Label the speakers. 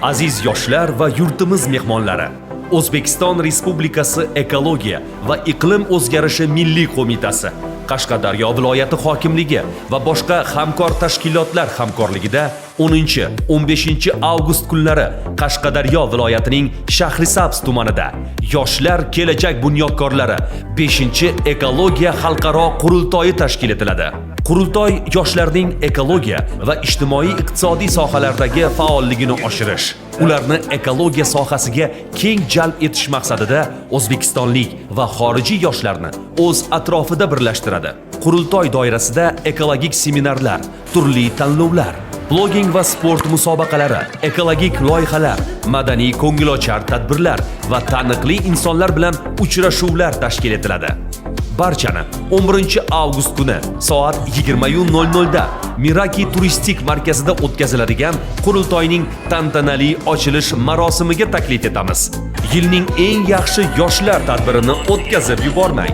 Speaker 1: Aziz yoshlar va yurtimiz mehmonlari, O'zbekiston Respublikasi Ekologiya va iqlim o'zgarishi milliy qo'mitasi, Qashqadaryo viloyati hokimligi va boshqa hamkor tashkilotlar hamkorligida 10-15 avgust kunlari Qashqadaryo viloyatining Shahrisabz tumanida "Yoshlar kelajak bunyodkorlari" 5-ekologiya xalqaro qurultoyi tashkil etiladi. Qurultoy yoshlarning ekologiya va ijtimoiy iqtisodiy sohalardagi faolligini oshirish, ularni ekologiya sohasiga keng jalb etish maqsadida o'zbekistonlik va xorijiy yoshlarni o'z atrofida birlashtiradi. Qurultoy doirasida ekologik seminarlar, turli tanlovlar, ploging va sport musobaqalari, ekologik loyihalar, madaniy ko'ngilochar tadbirlar va taniqli insonlar bilan uchrashuvlar tashkil etiladi. Barchani 11 avgust kuni soat 20:00 da Miraki turistik markazida o'tkaziladigan qurultoyning tantanali ochilish marosimiga taklif etamiz. Yilning eng yaxshi yoshlar tadbirini o'tkazib yubormang.